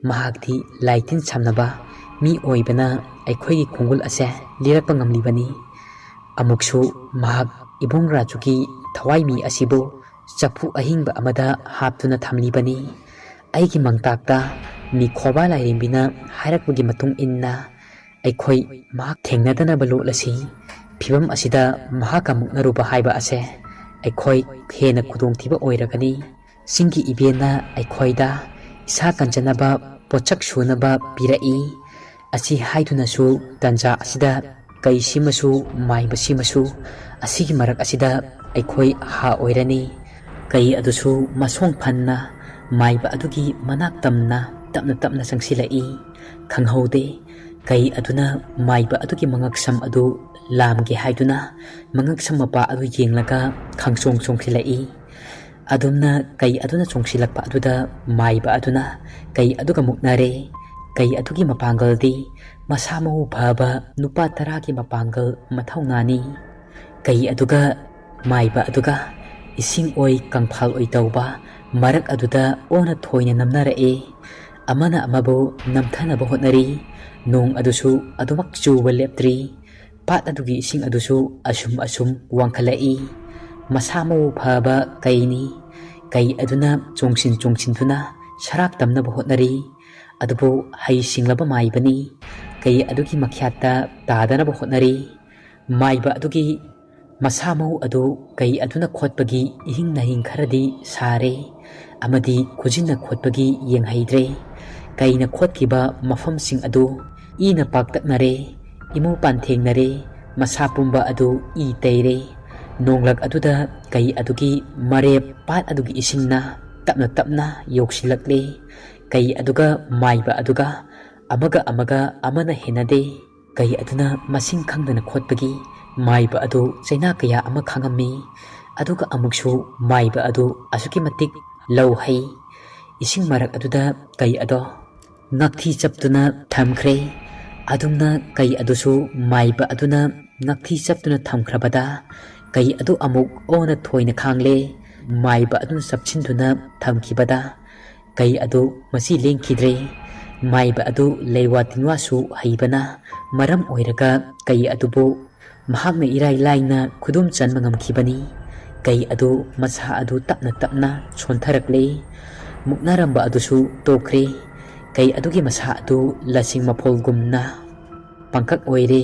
ꯃꯍꯥꯛꯇꯤ ꯂꯥꯏ ꯇꯤꯟ ꯁꯝꯅꯕ ꯃꯤ ꯑꯣꯏꯕꯅ ꯑꯩꯈꯣꯏꯒꯤ ꯈꯣꯡꯒꯨꯜ ꯑꯁꯦ ꯂꯤꯔꯛꯄ ꯉꯝꯂꯤꯕꯅꯤ꯫ ꯑꯃꯨꯛꯁꯨ ꯃꯍꯥꯛ ꯏꯕꯨꯡ ꯔꯥꯖꯨꯒꯤ ꯊꯋꯥꯏꯃꯤ ꯑꯁꯤꯕꯨ ꯆꯐꯨ ꯑꯍꯤꯡꯕ ꯑꯃꯗ ꯍꯥꯞꯇꯨꯅ ꯊꯝꯂꯤꯕꯅꯤ꯫ ꯑꯩꯒꯤ ꯃꯪꯇꯥꯛꯇ ꯃꯤꯈꯣꯕꯥ ꯂꯥꯏꯔꯦꯝꯕꯤꯅ ꯍꯥꯏꯔꯛꯄꯒꯤ ꯃꯇꯨꯡ ꯏꯟꯅ ꯑꯩꯈꯣꯏ ꯃꯍꯥꯛ ꯊꯦꯡꯅꯗꯅꯕ ꯂꯣꯠꯂꯁꯤ꯫ ꯐꯤꯚꯝ ꯑꯁꯤꯗ ꯃꯍꯥꯛꯀ ꯃꯨꯛꯅꯔꯨꯕ ꯍꯥꯏꯕ ꯑꯁꯦ ꯑꯩꯈꯣꯏ ꯍꯦꯟꯅ ꯈꯨꯗꯣꯡꯊꯤꯕ ꯑꯣꯏꯔꯒꯅꯤ꯫ ꯆꯤꯡꯒꯤ ꯏꯕꯦꯟꯅ ꯑꯩꯈꯣꯏꯗ ꯏꯁꯥ ꯀꯟꯖꯅꯕ ꯄꯣꯠꯁꯛ ꯁꯨꯅꯕ ꯄꯤꯔꯛꯏ꯫ ꯑꯁꯤ ꯍꯥꯏꯗꯨꯅꯁꯨ ꯇꯟꯖꯥ ꯑꯁꯤꯗ ꯀꯩꯁꯤꯃꯁꯨ ꯃꯥꯏꯕꯁꯤꯃꯁꯨ ꯑꯁꯤꯒꯤ ꯃꯔꯛ ꯑꯁꯤꯗ ꯑꯩꯈꯣꯏ ꯍꯥ ꯑꯣꯏꯔꯅꯤ꯫ ꯀꯩ ꯑꯗꯨꯁꯨ ꯃꯁꯣꯡ ꯐꯟꯅ ꯃꯥꯏꯕ ꯑꯗꯨꯒꯤ ꯃꯅꯥꯛ ꯇꯝꯅ ꯇꯞꯅ ꯇꯞꯅ ꯆꯪꯁꯤꯜꯂꯛꯏ꯫ ꯈꯪꯍꯧꯗꯦ, ꯀꯩ ꯑꯗꯨꯅ ꯃꯥꯏꯕ ꯑꯗꯨꯒꯤ ꯃꯉꯛꯁꯝ ꯑꯗꯨ ꯂꯥꯝꯒꯦ ꯍꯥꯏꯗꯨꯅ ꯃꯉꯛꯁꯝ ꯃꯄꯥ ꯑꯗꯨ ꯌꯦꯡꯂꯒ ꯈꯪꯆꯣꯡ ꯆꯣꯡꯁꯤꯜꯂꯛꯏ꯫ ꯑꯗꯨꯝꯅ ꯀꯩ ꯑꯗꯨꯅ ꯆꯣꯡꯁꯤꯜꯂꯛꯄ ꯑꯗꯨꯗ ꯃꯥꯏꯕ ꯑꯗꯨꯅ ꯀꯩ ꯑꯗꯨꯒ ꯃꯨꯛꯅꯔꯦ꯫ ꯀꯩ ꯑꯗꯨꯒꯤ ꯃꯄꯥꯡꯒꯜꯗꯤ ꯃꯁꯥ ꯃꯎ ꯐꯕ ꯅꯨꯄꯥ ꯇꯔꯥꯒꯤ ꯃꯄꯥꯡꯒꯜ ꯃꯊꯧꯅꯥꯅꯤ꯫ ꯀꯩ ꯑꯗꯨꯒ ꯃꯥꯏꯕ ꯑꯗꯨꯒ ꯏꯁꯤꯡ ꯑꯣꯏ ꯀꯪꯐꯥꯜ ꯑꯣꯏ ꯇꯧꯕ ꯃꯔꯛ ꯑꯗꯨꯗ ꯑꯣꯟꯅ ꯊꯣꯏꯅ ꯅꯝꯅꯔꯛꯑꯦ꯫ ꯑꯃꯅ ꯑꯃꯕꯨ ꯅꯝꯊꯅꯕ ꯍꯣꯠꯅꯔꯤ꯫ ꯅꯣꯡ ꯑꯗꯨꯁꯨ ꯑꯗꯨꯃꯛ ꯆꯨꯕ ꯂꯦꯞꯇ꯭ꯔꯤ꯫ ꯄꯥꯠ ꯑꯗꯨꯒꯤ ꯏꯁꯤꯡ ꯑꯗꯨꯁꯨ ꯑꯁꯨꯝ ꯑꯁꯨꯝ ꯋꯥꯡꯈꯠꯂꯛꯏ꯫ ꯃꯁꯥ ꯃꯎ ꯐꯕ ꯀꯩꯅꯤ꯫ ꯀꯩ ꯑꯗꯨꯅ ꯆꯣꯡꯁꯤꯟ ꯆꯣꯡꯁꯤꯟꯗꯨꯅ ꯁꯔꯥꯞ ꯇꯝꯅꯕ ꯍꯣꯠꯅꯔꯤ꯫ ꯑꯗꯨꯕꯨ ꯍꯩ ꯁꯤꯡꯂꯕ ꯃꯥꯏꯕꯅꯤ꯫ ꯀꯩ ꯑꯗꯨꯒꯤ ꯃꯈ꯭ꯌꯥꯠꯇ ꯇꯥꯗꯅꯕ ꯍꯣꯠꯅꯔꯤ꯫ ꯃꯥꯏꯕ ꯑꯗꯨꯒꯤ ꯃꯁꯥ ꯃꯎ ꯑꯗꯨ ꯀꯩ ꯑꯗꯨꯅ ꯈꯣꯠꯄꯒꯤ ꯏꯍꯤꯡ ꯅꯥꯍꯤꯡ ꯈꯔꯗꯤ ꯁꯥꯔꯦ ꯑꯃꯗꯤ ꯈꯨꯖꯤꯟꯅ ꯈꯣꯠꯄꯒꯤ ꯌꯦꯡꯍꯩꯗ꯭ꯔꯦ꯫ ꯀꯩꯅ ꯈꯣꯠꯈꯤꯕ ꯃꯐꯝꯁꯤꯡ ꯑꯗꯨ ꯏꯅ ꯄꯥꯛꯇꯛꯅꯔꯦ꯫ ꯏꯃꯨ ꯄꯥꯟꯊꯦꯡꯅꯔꯦ꯫ ꯃꯁꯥ ꯄꯨꯝꯕ ꯑꯗꯨ ꯏ ꯇꯩꯔꯦ꯫ ꯅꯣꯡꯂꯛ ꯑꯗꯨꯗ ꯀꯩ ꯑꯗꯨꯒꯤ ꯃꯔꯦꯞ ꯄꯥꯠ ꯑꯗꯨꯒꯤ ꯏꯁꯤꯡꯅ ꯇꯞꯅ ꯇꯞꯅ ꯌꯣꯛꯁꯤꯜꯂꯛꯂꯦ꯫ ꯀꯩ ꯑꯗꯨꯒ ꯃꯥꯏꯕ ꯑꯗꯨꯒ ꯑꯃꯒ ꯑꯃꯒ ꯑꯃꯅ ꯍꯦꯟꯅꯗꯦ꯫ ꯀꯩ ꯑꯗꯨꯅ ꯃꯁꯤꯡ ꯈꯪꯗꯅ ꯈꯣꯠꯄꯒꯤ ꯃꯥꯏꯕ ꯑꯗꯨ ꯆꯩꯅꯥ ꯀꯌꯥ ꯑꯃ ꯈꯥꯡꯉꯝꯃꯤ꯫ ꯑꯗꯨꯒ ꯑꯃꯨꯛꯁꯨ ꯃꯥꯏꯕ ꯑꯗꯨ ꯑꯁꯨꯛꯀꯤ ꯃꯇꯤꯛ ꯂꯧ ꯍꯩ꯫ ꯏꯁꯤꯡ ꯃꯔꯛ ꯑꯗꯨꯗ ꯀꯩ ꯑꯗꯣ ꯉꯛꯊꯤ ꯆꯞꯇꯨꯅ ꯊꯝꯈ꯭ꯔꯦ꯫ ꯑꯗꯨꯝꯅ ꯀꯩ ꯑꯗꯨꯁꯨ ꯃꯥꯏꯕ ꯑꯗꯨꯅ ꯉꯛꯊꯤ ꯆꯞꯇꯨꯅ ꯊꯝꯈ꯭ꯔꯕꯗ, ꯀꯩ ꯑꯗꯨ ꯑꯃꯨꯛ ꯑꯣꯟꯅ ꯊꯣꯏꯅ ꯈꯥꯡꯂꯦ꯫ ꯃꯥꯏꯕ ꯑꯗꯨꯅ ꯆꯞꯁꯤꯟꯗꯨꯅ ꯊꯝꯈꯤꯕꯗ, ꯀꯩ ꯑꯗꯨ ꯃꯁꯤ ꯂꯦꯡꯈꯤꯗ꯭ꯔꯦ꯫ ꯃꯥꯏꯕ ꯑꯗꯨ ꯂꯩꯋꯥ ꯇꯤꯟꯋꯥꯁꯨ ꯍꯩꯕꯅ ꯃꯔꯝ ꯑꯣꯏꯔꯒ, ꯀꯩ ꯑꯗꯨꯕꯨ ꯃꯍꯥꯛꯅ ꯏꯔꯥꯏ ꯂꯥꯏꯅ ꯈꯨꯗꯨꯝ ꯆꯟꯕ ꯉꯝꯈꯤꯕꯅꯤ꯫ ꯀꯩ ꯑꯗꯨ ꯃꯁꯥ ꯑꯗꯨ ꯇꯞꯅ ꯇꯞꯅ ꯁꯣꯟꯊꯔꯛꯂꯦ꯫ ꯃꯨꯛꯅꯔꯝꯕ ꯑꯗꯨꯁꯨ ꯇꯣꯛꯈ꯭ꯔꯦ꯫ ꯀꯩ ꯑꯗꯨꯒꯤ ꯃꯁꯥ ꯑꯗꯨ ꯂꯁꯤꯡ ꯃꯐꯣꯜꯒꯨꯝꯅ ꯄꯥꯡꯀꯛ ꯑꯣꯏꯔꯦ꯫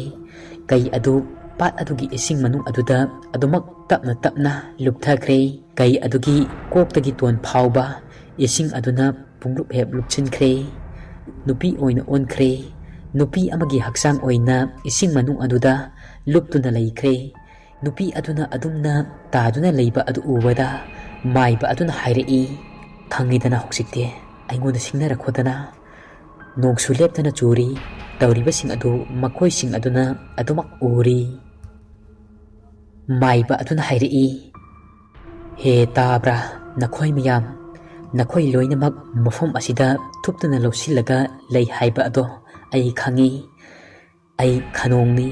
ꯀꯩ ꯑꯗꯨ ꯄꯥꯠ ꯑꯗꯨꯒꯤ ꯏꯁꯤꯡ ꯃꯅꯨꯡ ꯑꯗꯨꯗ ꯑꯗꯨꯃꯛ ꯇꯞꯅ ꯇꯞꯅ ꯂꯨꯞꯊꯈ꯭ꯔꯦ꯫ ꯀꯩ ꯑꯗꯨꯒꯤ ꯀꯣꯛꯇꯒꯤ ꯇꯣꯟ ꯐꯥꯎꯕ ꯏꯁꯤꯡ ꯑꯗꯨꯅ ꯄꯨꯡꯂꯨꯞ ꯍꯦꯛ ꯂꯨꯞꯁꯤꯟꯈ꯭ꯔꯦ꯫ ꯅꯨꯄꯤ ꯑꯣꯏꯅ ꯑꯣꯟꯈ꯭ꯔꯦ꯫ ꯅꯨꯄꯤ ꯑꯃꯒꯤ ꯍꯛꯆꯥꯡ ꯑꯣꯏꯅ ꯏꯁꯤꯡ ꯃꯅꯨꯡ ꯑꯗꯨꯗ ꯂꯨꯞꯇꯨꯅ ꯂꯩꯈ꯭ꯔꯦ꯫ ꯅꯨꯄꯤ ꯑꯗꯨꯅ ꯑꯗꯨꯝꯅ ꯇꯥꯗꯨꯅ ꯂꯩꯕ ꯑꯗꯨ ꯎꯕꯗ, ꯃꯥꯏꯕ ꯑꯗꯨꯅ ꯍꯥꯏꯔꯛꯏ, "ꯈꯪꯉꯤꯗꯅ ꯍꯧꯖꯤꯛꯇꯤ, ꯑꯩꯉꯣꯟꯗ ꯁꯤꯡꯅꯔꯛꯈꯣꯗꯅ꯫ ꯅꯣꯡꯁꯨ ꯂꯦꯞꯇꯅ ꯆꯨꯔꯤ꯫ ꯇꯧꯔꯤꯕꯁꯤꯡ ꯑꯗꯨ ꯃꯈꯣꯏꯁꯤꯡ ꯑꯗꯨꯅ ꯑꯗꯨꯃꯛ ꯎꯔꯤ꯫" ꯃꯥꯏꯕ ꯑꯗꯨꯅ ꯍꯥꯏꯔꯛꯏ, "ꯍꯦ ꯇꯥꯕ꯭ꯔꯥ ꯅꯈꯣꯏ ꯃꯌꯥꯝ? ꯅꯈꯣꯏ ꯂꯣꯏꯅꯃꯛ ꯃꯐꯝ ꯑꯁꯤꯗ ꯊꯨꯞꯇꯨꯅ ꯂꯧꯁꯤꯜꯂꯒ ꯂꯩ ꯍꯥꯏꯕ ꯑꯗꯣ ꯑꯩ ꯈꯪꯉꯤ꯫ ꯑꯩ ꯈꯅꯣꯡꯅꯤ꯫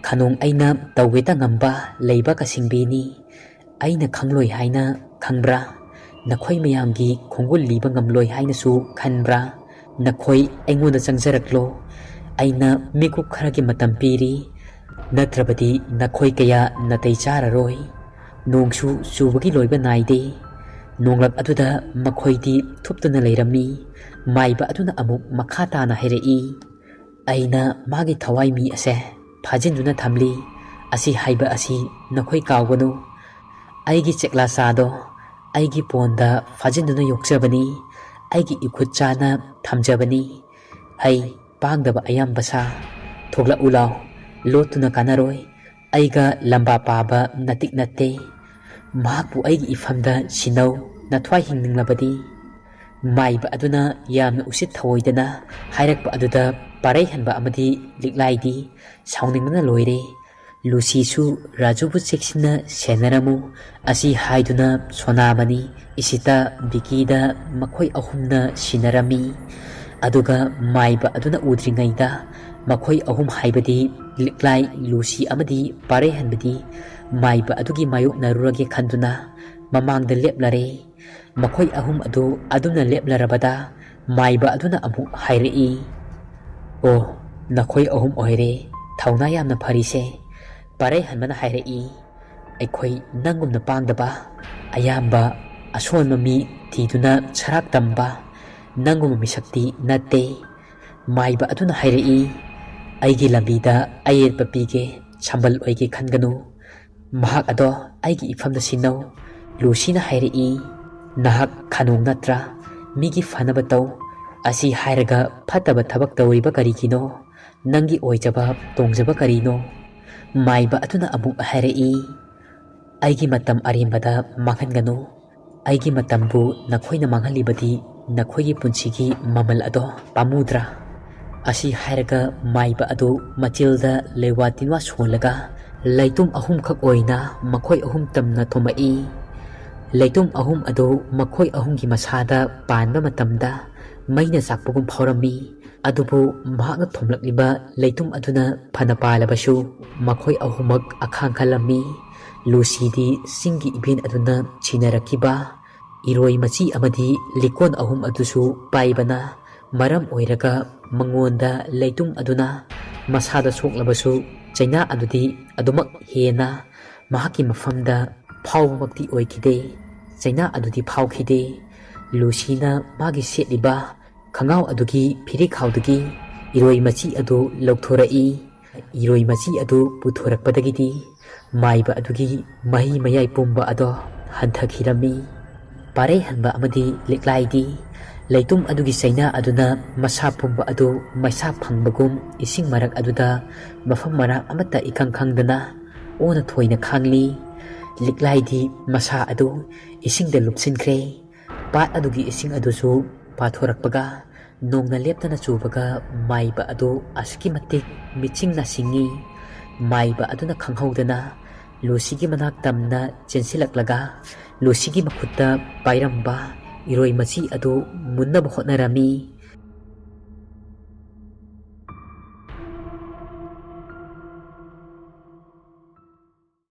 ꯈꯅꯣꯡ ꯑꯩꯅ ꯇꯧꯒꯦꯇ ꯉꯝꯕ ꯂꯩꯕꯥꯛ ꯑꯁꯤꯡꯕꯤꯅꯤ꯫ ꯑꯩꯅ ꯈꯪꯂꯣꯏ ꯍꯥꯏꯅ ꯈꯪꯕ꯭ꯔꯥ? ꯅꯈꯣꯏ ꯃꯌꯥꯝꯒꯤ ꯈꯣꯡꯒꯨꯜ ꯂꯤꯕ ꯉꯝꯂꯣꯏ ꯍꯥꯏꯅꯁꯨ ꯈꯟꯕ꯭ꯔꯥ? ꯅꯈꯣꯏ ꯑꯩꯉꯣꯟꯗ ꯆꯪꯖꯔꯛꯂꯣ꯫ ꯑꯩꯅ ꯃꯤꯀꯨꯞ ꯈꯔꯒꯤ ꯃꯇꯝ ꯄꯤꯔꯤ꯫ ꯅꯠꯇ꯭ꯔꯕꯗꯤ ꯅꯈꯣꯏ ꯀꯌꯥ ꯅꯥꯇꯩ ꯆꯥꯔꯔꯣꯏ꯫" ꯅꯣꯡꯁꯨ ꯆꯨꯕꯒꯤ ꯂꯣꯏꯕ ꯅꯥꯏꯗꯦ꯫ ꯅꯣꯡꯂꯛ ꯑꯗꯨꯗ ꯃꯈꯣꯏꯗꯤ ꯊꯨꯞꯇꯨꯅ ꯂꯩꯔꯝꯃꯤ꯫ ꯃꯥꯏꯕ ꯑꯗꯨꯅ ꯑꯃꯨꯛ ꯃꯈꯥ ꯇꯥꯅ ꯍꯥꯏꯔꯛꯏ, "ꯑꯩꯅ ꯃꯥꯒꯤ ꯊꯋꯥꯏ ꯃꯤ ꯑꯁꯦ ꯐꯥꯖꯤꯟꯗꯨꯅ ꯊꯝꯂꯤ꯫ ꯑꯁꯤ ꯍꯥꯏꯕ ꯑꯁꯤ ꯅꯈꯣꯏ ꯀꯥꯎꯒꯅꯨ꯫ ꯑꯩꯒꯤ ꯆꯦꯛꯂꯥ ꯆꯥꯗꯣ ꯑꯩꯒꯤ ꯄꯣꯟꯗ ꯐꯥꯖꯤꯟꯗꯨꯅ ꯌꯣꯛꯆꯕꯅꯤ꯫ ꯑꯩꯒꯤ ꯏꯈꯨꯠ ꯆꯥꯅ ꯊꯝꯖꯕꯅꯤ꯫ ꯍꯩ ꯄꯥꯡꯗꯕ ꯑꯌꯥꯝꯕ ꯁꯥ, ꯊꯣꯛꯂꯛꯎ ꯂꯥꯎ, ꯂꯣꯠꯇꯨꯅ ꯀꯥꯟꯅꯔꯣꯏ꯫ ꯑꯩꯒ ꯂꯝꯕꯥ ꯄꯥꯕ ꯅꯇꯤꯛ ꯅꯠꯇꯦ꯫ ꯃꯍꯥꯛꯄꯨ ꯑꯩꯒꯤ ꯏꯐꯝꯗ ꯁꯤꯟꯅꯧ, ꯅꯊ꯭ꯋꯥꯏ ꯍꯤꯡꯅꯤꯡꯂꯕꯗꯤ꯫ ꯃꯥꯏꯕ ꯑꯗꯨꯅ ꯌꯥꯝꯅ ꯎꯁꯤꯠ ꯊꯑꯣꯏꯗꯅ ꯍꯥꯏꯔꯛꯄ ꯑꯗꯨꯗ ꯄꯥꯔꯩꯍꯟꯕ ꯑꯃꯗꯤ ꯂꯤꯛꯂꯥꯏꯗꯤ ꯁꯥꯎꯅꯤꯡꯕꯅ ꯂꯣꯏꯔꯦ꯫ ꯂꯨꯁꯤꯁꯨ ꯔꯥꯖꯨꯕꯨ ꯆꯦꯛꯁꯤꯟꯅ ꯁꯦꯟꯅꯔꯝꯃꯨ ꯑꯁꯤ ꯍꯥꯏꯗꯨꯅ ꯁꯣꯅꯥꯃꯅꯤ, ꯏꯁꯤꯇꯥ, ꯕꯤꯀꯤꯗ ꯃꯈꯣꯏ ꯑꯍꯨꯝꯅ ꯁꯤꯟꯅꯔꯝꯃꯤ꯫ ꯑꯗꯨꯒ ꯃꯥꯏꯕ ꯑꯗꯨꯅ ꯎꯗ꯭ꯔꯤꯉꯩꯗ ꯃꯈꯣꯏ ꯑꯍꯨꯝ ꯍꯥꯏꯕꯗꯤ ꯂꯤꯛꯂꯥꯏ, ꯂꯨꯁꯤ ꯑꯃꯗꯤ ꯄꯥꯔꯩꯍꯟꯕꯗꯤ ꯃꯥꯏꯕ ꯑꯗꯨꯒꯤ ꯃꯥꯌꯣꯛꯅꯔꯨꯔꯒꯦ ꯈꯟꯗꯨꯅ ꯃꯃꯥꯡꯗ ꯂꯦꯞꯂꯔꯦ꯫ ꯃꯈꯣꯏ ꯑꯍꯨꯝ ꯑꯗꯨ ꯑꯗꯨꯝꯅ ꯂꯦꯞꯂꯔꯕꯗ ꯃꯥꯏꯕ ꯑꯗꯨꯅ ꯑꯃꯨꯛ ꯍꯥꯏꯔꯛꯏ, "ꯑꯣ, ꯅꯈꯣꯏ ꯑꯍꯨꯝ ꯑꯣꯏꯔꯦ ꯊꯧꯅꯥ ꯌꯥꯝꯅ ꯐꯔꯤꯁꯦ꯫" ꯄꯥꯔꯩꯍꯟꯕꯅ ꯍꯥꯏꯔꯛꯏ, "ꯑꯩꯈꯣꯏ ꯅꯪꯒꯨꯝꯅ ꯄꯥꯡꯗꯕ, ꯑꯌꯥꯝꯕ ꯑꯁꯣꯟꯕ ꯃꯤ ꯊꯤꯗꯨꯅ ꯁꯔꯥꯛ ꯇꯝꯕ ꯅꯪꯒꯨꯝꯕ ꯃꯤꯁꯛꯇꯤ ꯅꯠꯇꯦ꯫" ꯃꯥꯏꯕ ꯑꯗꯨꯅ ꯍꯥꯏꯔꯛꯏ, "ꯑꯩꯒꯤ ꯂꯝꯕꯤꯗ ꯑꯌꯦꯠꯄ ꯄꯤꯒꯦ, ꯁꯝꯕꯜ ꯑꯣꯏꯒꯦ ꯈꯟꯒꯅꯨ꯫ ꯃꯍꯥꯛ ꯑꯗꯣ ꯑꯩꯒꯤ ꯏꯐꯝꯗ ꯁꯤꯟꯅꯧ꯫" ꯂꯨꯁꯤꯅ ꯍꯥꯏꯔꯛꯏ, "ꯅꯍꯥꯛ ꯈꯥꯅꯣꯡ ꯅꯠꯇ꯭ꯔꯥ? ꯃꯤꯒꯤ ꯐꯅꯕ ꯇꯧ꯫ ꯑꯁꯤ ꯍꯥꯏꯔꯒ ꯐꯠꯇꯕ ꯊꯕꯛ ꯇꯧꯔꯤꯕ ꯀꯔꯤꯒꯤꯅꯣ? ꯅꯪꯒꯤ ꯑꯣꯏꯖꯕ ꯇꯣꯡꯖꯕ ꯀꯔꯤꯅꯣ?" ꯃꯥꯏꯕ ꯑꯗꯨꯅ ꯑꯃꯨꯛ ꯍꯥꯏꯔꯛꯏ, "ꯑꯩꯒꯤ ꯃꯇꯝ ꯑꯔꯦꯝꯕꯗ ꯃꯥꯡꯍꯟꯒꯅꯨ꯫ ꯑꯩꯒꯤ ꯃꯇꯝꯕꯨ ꯅꯈꯣꯏꯅ ꯃꯥꯡꯍꯜꯂꯤꯕꯗꯤ ꯅꯈꯣꯏꯒꯤ ꯄꯨꯟꯁꯤꯒꯤ ꯃꯃꯜ ꯑꯗꯣ ꯄꯥꯝꯃꯨꯗ꯭ꯔꯥ?" ꯑꯁꯤ ꯍꯥꯏꯔꯒ ꯃꯥꯏꯕ ꯑꯗꯨ ꯃꯆꯤꯜꯗ ꯂꯩꯋꯥ ꯇꯤꯟꯋꯥ ꯁꯣꯜꯂꯒ ꯂꯩꯇꯨꯝ ꯑꯍꯨꯝꯈꯛ ꯑꯣꯏꯅ ꯃꯈꯣꯏ ꯑꯍꯨꯝ ꯇꯝꯅ ꯊꯣꯝꯃꯛꯏ꯫ ꯂꯩꯇꯨꯝ ꯑꯍꯨꯝ ꯑꯗꯨ ꯃꯈꯣꯏ ꯑꯍꯨꯝꯒꯤ ꯃꯁꯥꯗ ꯄꯥꯟꯕ ꯃꯇꯝꯗ ꯃꯩꯅ ꯆꯥꯛꯄꯒꯨꯝ ꯐꯥꯎꯔꯝꯃꯤ꯫ ꯑꯗꯨꯕꯨ ꯃꯍꯥꯛꯅ ꯊꯣꯝꯂꯛꯂꯤꯕ ꯂꯩꯇꯨꯝ ꯑꯗꯨꯅ ꯐꯅ ꯄꯥꯜꯂꯕꯁꯨ ꯃꯈꯣꯏ ꯑꯍꯨꯝꯃꯛ ꯑꯈꯥꯡ ꯀꯜꯂꯝꯃꯤ꯫ ꯂꯨꯁꯤꯗꯤ ꯆꯤꯡꯒꯤ ꯏꯕꯦꯟ ꯑꯗꯨꯅ ꯁꯤꯟꯅꯔꯛꯈꯤꯕ ꯏꯔꯣꯏ ꯃꯆꯤ ꯑꯃꯗꯤ ꯂꯤꯛꯀꯣꯟ ꯑꯍꯨꯝ ꯑꯗꯨꯁꯨ ꯄꯥꯏꯕꯅ ꯃꯔꯝ ꯑꯣꯏꯔꯒ ꯃꯉꯣꯟꯗ ꯂꯩꯇꯨꯝ ꯑꯗꯨꯅ ꯃꯁꯥꯗ ꯁꯣꯛꯂꯕꯁꯨ ꯆꯩꯅꯥ ꯑꯗꯨꯗꯤ ꯑꯗꯨꯃꯛ ꯍꯦꯟꯅ ꯃꯍꯥꯛꯀꯤ ꯃꯐꯝꯗ ꯐꯥꯎꯕꯃꯛꯇꯤ ꯑꯣꯏꯈꯤꯗꯦ꯫ ꯆꯩꯅꯥ ꯑꯗꯨꯗꯤ ꯐꯥꯎꯈꯤꯗꯦ꯫ ꯂꯨꯁꯤꯅ ꯃꯥꯒꯤ ꯁꯦꯠꯂꯤꯕ ꯈꯪꯒꯥꯎ ꯑꯗꯨꯒꯤ ꯐꯤꯔꯤꯈꯥꯎꯗꯒꯤ ꯏꯔꯣꯏ ꯃꯆꯤ ꯑꯗꯨ ꯂꯧꯊꯣꯔꯛꯏ꯫ ꯏꯔꯣꯏ ꯃꯆꯤ ꯑꯗꯨ ꯄꯨꯊꯣꯔꯛꯄꯗꯒꯤꯗꯤ ꯃꯥꯏꯕ ꯑꯗꯨꯒꯤ ꯃꯍꯩ ꯃꯌꯥꯏ ꯄꯨꯝꯕ ꯑꯗꯣ ꯍꯟꯊꯈꯤꯔꯝꯃꯤ꯫ ꯄꯥꯔꯩꯍꯟꯕ ꯑꯃꯗꯤ ꯂꯤꯛꯂꯥꯏꯗꯤ ꯂꯩꯇꯨꯝ ꯑꯗꯨꯒꯤ ꯆꯩꯅꯥ ꯑꯗꯨꯅ ꯃꯁꯥ ꯄꯨꯝꯕ ꯑꯗꯨ ꯃꯩꯁꯥ ꯐꯪꯕꯒꯨꯝ ꯏꯁꯤꯡ ꯃꯔꯛ ꯑꯗꯨꯗ ꯃꯐꯝ ꯃꯔꯥꯡ ꯑꯃꯠꯇ ꯏꯈꯪ ꯈꯪꯗꯅ ꯑꯣꯅ ꯊꯣꯏꯅ ꯈꯥꯡꯂꯤ꯫ ꯂꯤꯛꯂꯥꯏꯗꯤ ꯃꯁꯥ ꯑꯗꯨ ꯏꯁꯤꯡꯗ ꯂꯨꯞꯁꯤꯟꯈ꯭ꯔꯦ꯫ ꯄꯥꯠ ꯑꯗꯨꯒꯤ ꯏꯁꯤꯡ ꯑꯗꯨꯁꯨ ꯄꯥꯊꯣꯔꯛꯄꯒ, ꯅꯣꯡꯅ ꯂꯦꯞꯇꯅ ꯆꯨꯕꯒ, ꯃꯥꯏꯕ ꯑꯗꯨ ꯑꯁꯨꯛꯀꯤ ꯃꯇꯤꯛ ꯃꯤꯠꯁꯤꯡ ꯅꯥꯁꯤꯡꯉꯤ꯫ ꯃꯥꯏꯕ ꯑꯗꯨꯅ ꯈꯪꯍꯧꯗꯅ ꯂꯨꯁꯤꯒꯤ ꯃꯅꯥꯛ ꯇꯝꯅ ꯆꯦꯟꯁꯤꯜꯂꯛꯂꯒ, ꯂꯨꯁꯤꯒꯤ ꯃꯈꯨꯠꯇ ꯄꯥꯏꯔꯝꯕ ꯏꯔꯣꯏ ꯃꯆꯤ ꯑꯗꯨ ꯃꯨꯟꯅꯕ ꯍꯣꯠꯅꯔꯝꯃꯤ꯫